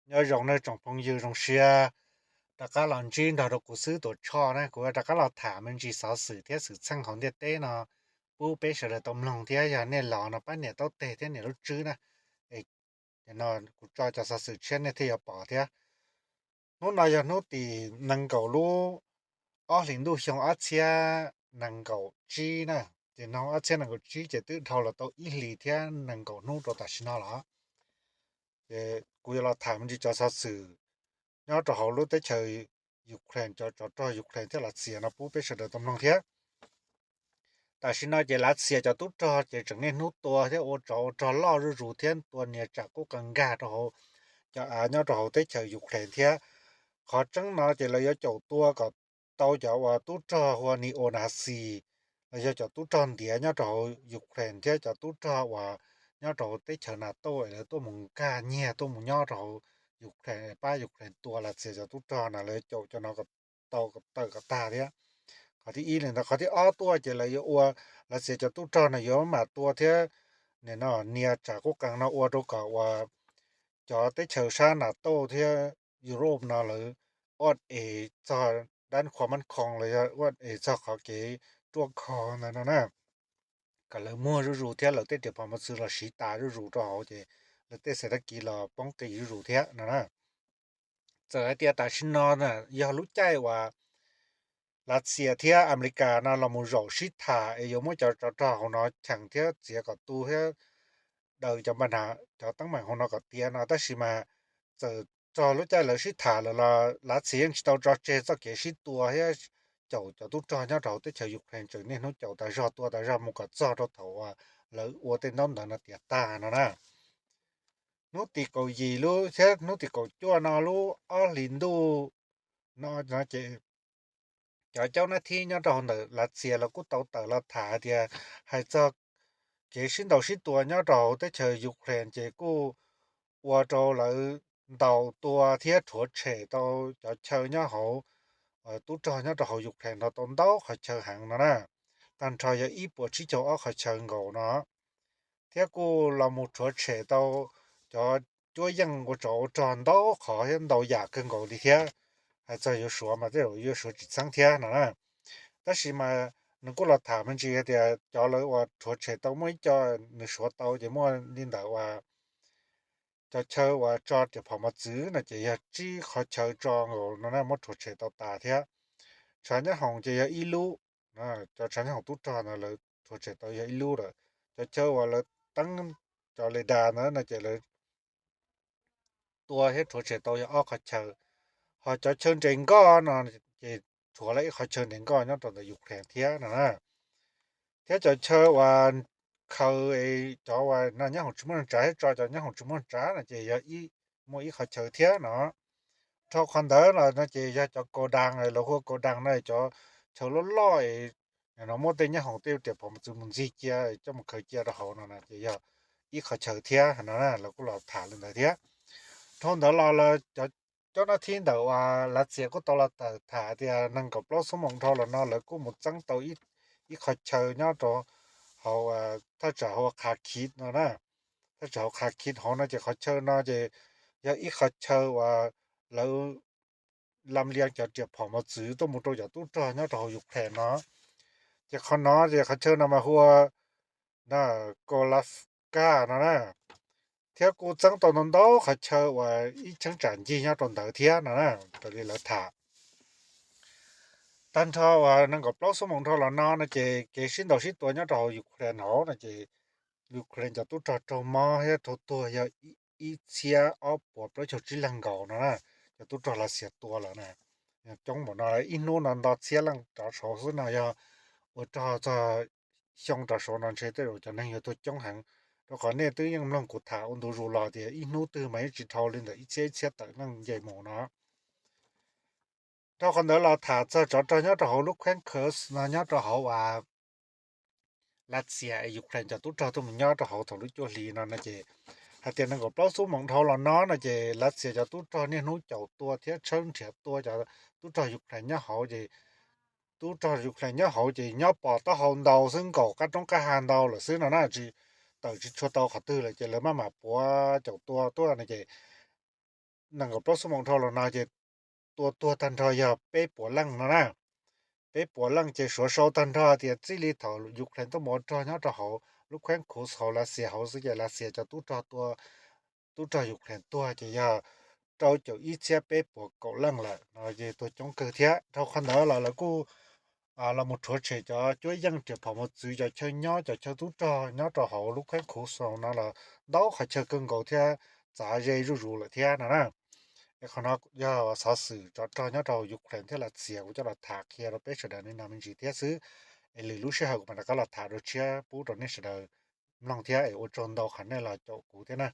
Nyob zoo nej tsoom phooj ywg, zoo siab rov qab los ntsib nrog rau kuv xwb tus Tshoj na. Kuv rov qab los tham me ntsis xov xwm thiab xwm txheej hauv ntiaj teb no pub peb sawv daws tau mloog thiab. Yog nej los no pab nias taub teg thiab nias lub tswb na, no kuv tso cov xov xwm tshiab nej thiaj yuav pom thiab. Hnub no yog hnub tim nees nkaum lub ob hlis ntuj xyoo ob txhiab nees nkaum tsib na. Ces no ob txhiab nees nkaum tsib ces twb dhau los tau ib hlis thiab nees nkaum hnub rau tam sim no los. Ces kuv yuav los tham me ntsis cov xov xwm nyob rau hauv lub teb chaws Ukraine, cov tsov rog Ukraine thiab Lav Xias no pub peb sawv daws tau mloog thiab. Tam sim no ces Lav Xias cov tub rog ces tseem niaj hnub tua thiab ua tsov ua rog loj zuj zus thiab tua nias tsam qub qees nkag rau hauv cov av nyob rau hauv teb chaws Ukraine thiab. Qhov tseeb no ces lawv yuav caum tua kom tau cov uas tub rog hu ua neo-Nazi los yog cov tub rog ntiav nyob rau hauv Ukraine thiab cov tub rog uas nyob rau hauv teb chaws NATO es lawv tuaj mus nkag nyiag tuaj mus nyob rau hauv Ukraine, pab Ukraine tua Lav Xias cov tub rog no, lawv caum cov no kom tau kom tawm kom tag thiab. Qhov thib ib li ntawd. Qhov thib ob tuaj ces lawv yuav ua, Lav Xias cov tub rog no yuav mam tua thiab, no nias tsam qub qees no ua rau kom uas cov teb chaws sab NATO thiab Europe no lawv ua es txog dab qhua mab khoom los yog ua es txog qhov kev ruaj khov ntawd no na, kom lawv muag zuj zus thiab lawv tej riam phom mos txwv los siv tas zuj zus rau hauv ces lawv tej xev thab kiv los poob qis zuj zus thiab no na. Txawm hais tias tam sim no yog lub caij uas Lav Xias thiab Amelikas no los mus zaum sib tham es yuav muab cov tsov rog hauv no cheem thiab txiav kom tu thiab daws cov npa na, cov teeb meem hauv no kom tiav no, tab sis mas txawm txog lub caij lawv sib tham lawm los Lav Xias yeej tsis tau tso tseg txoj kev sib tua thiab caum cov tub rog nyob rau hauv teb chaws Ukraine tseem niaj hnub caum tas zog tua tas zog mus kom txog rau thaum uas lawv ua tej ntaub ntawv no tiav tag no na. Hnub tim kaum yim lub thiab hnub tim kaum cuaj no lub ob hlis ntuj no ces cov caub nab thib nyob rau hauv ntawm Lav Xias los kuj tau tawm los tham hais tias hais txog kev sib ntaus sib tua nyob rau hauv teb chaws Ukraine ces kuj ua rau lawv ntaus tua thiab rhuav tshem tau cov chaw nyob hauv tub rog nyob rau hauv Ukraine no tau ntau qhov chaw heev no na. Tag nrho yog ib puas tsib caug ob qhov chaw nkaus no thiab kuj los mus rhuav tshem tau cov cuab yeej ua tsov ua rog ntau qhov thiab ntau yam kawg nkaus li thiab. Hais txog yuav suav mas tej zaum yuav suav tsis txheeb thiab no na. Tab sis mas nws kuj los tham me ntsis hais tias cov lawv uas rhuav tshem tau muaj ib co nws suav tau ces muaj li ntawm uas cov chaw uas tso riam phom mos txwv no ces yog tsib qhov chaw tso nkaus no na muab rhuav tshem tau tas thiab. Tshav nyab hoom ces yog ib lub, cov tshav nyab hoom tub rog ntawd lawv rhuav tshem tau yog ib lub lawm. Cov chaw uas lawv teeb cov le das ntawd no ces lawv tua thiab rhuav tshem tau yog ob qhov chaw. Ho cov chaw nres nkoj no ces rhuav lawv ib qhov chaw nres nkoj nyob rau ntawm Ukraine thiab no na. Thiab cov chaw uas khaws cov uas no nyab hoom tsis muaj neeg tsav thiab tso cov nyab hoom tsis muaj neeg tsav no ces yog muaj ib qhov chaw thiab no. Dhau qhov ntawd los no ces yog cov kaus das, lawv hu ua kaus das no cov chaw loj loj no muab tej nyab hoom tej riam phom mos txwv mus ntxig cia coj mus khaws cia rau hauv no ces yog ib qhov chaw thiab no na, lawv kuj los tham li ntawd thiab. Dhau ntawd los lawv cov caub nab thib ntawm uas Lav Xias kuj tau los tawm tham tias nees nkaum plaub xuab moos dhau los no lawv kuj mus txeeb tau ib qhov chaw nyob rau hauv thaj tsam hauv Kharkiv no na. Thaj tsam hauv Kharkiv hauv no ces qhov chaw no ces yog ib qhov chaw uas lawv lam lias cov riam phom mos txwv tuaj mus rau cov tub rog nyob rau hauv Ukraine no. Ces qhov no ces qhov chaw no mas hu ua Kolavka no na. Thiab kuj txeeb tau ntau ntau qhov chaw uas ib cheeb tsam ncig nyob rau ntawd thiab no na, raws li lawv tham. Tag nrho uas nees nkaum plaub xuab moos dhau los no no ces kev sib ntaus sib tua nyob rau hauv Ukraine hauv no ces Ukraine cov tub rog raug mob thiab raug tuag yog ib txhiab ob puas plaub caug tsib leeg nkaus no na. Cov tub rog Lav Xias tua lawm na, coob npaum no, ib hnub no nto txhiab leej rov saud xwb no, yog ua rog txog xyoo rov saud no ntshe tej zaum cov neeg yuav tuag coob heev. Rau qhov nej twb yeej mloog kuv tham ua ntu zus los tias ib hnub twg mas yeej tsis dhau li ntawm ib txhiab ib txhiab tawm leej nce mus no. Dhau qhov ntawd los tham txog tsov rog nyob rau hauv lub kheeb Kursk no nyob rau hauv uas Lav Xias es Ukraine cov tub rog tuaj mus nyob rau hauv thaum lub cuaj hli no no ces hais tias nees nkaum plaub xuab moos dhau los no no ces Lav Xias cov tub rog niaj hnub caum tua thiab tshawb nrhiav tua cov tub rog Ukraine nyob hauv ces tub rog Ukraine nyob hauv ces nyob pom taub hau ntau xwb, nkaum qab roob qab ha ntau lawm xwb no na, tsis tawm tsis tshua tau qhov twg lawm ces lawv maj mam puav caum tua tuaj no ces nees nkaum plaub xuab moos dhau los no ces tua tuag tag nrho yog peb puas leej no na. Peb puas leej ces suav sau tag nrho tias txij li thaum Ukraine tuaj mus ua rog nyob rau hauv lub kheeb Kursk hauv Lav Xias hauv xwb ces Lav Xias cov tub rog tua, tub rog Ukraine tuag ces yog rau caum ib txhiab peb puas kaum leej lawm no ces tuag coob kawg thiab. Dhau qhov ntawd los lawv kuj los mus rhuav tshem cov cuab yeej riam phom mus txwv cov chaw nyob, cov chaw tub rog nyob rau hauv lub kheeb Kursk no los ntau qhov chaw kawg nkaus thiab, txav ze zuj zus lawm thiab no na. Es qhov no yog xov xwm tsov rog nyob rau Ukraine thiab Lav Xias kuv coj los tham qhia rau peb sawv daws li no me ntsis thiab xwb. Es lwm lub sij hawm kuv mam rov qab los tham dua tshiab pub rau nej sawv daws mloog thiab. Es ua tsaug ntau qhov nej los caum kuv thiab na.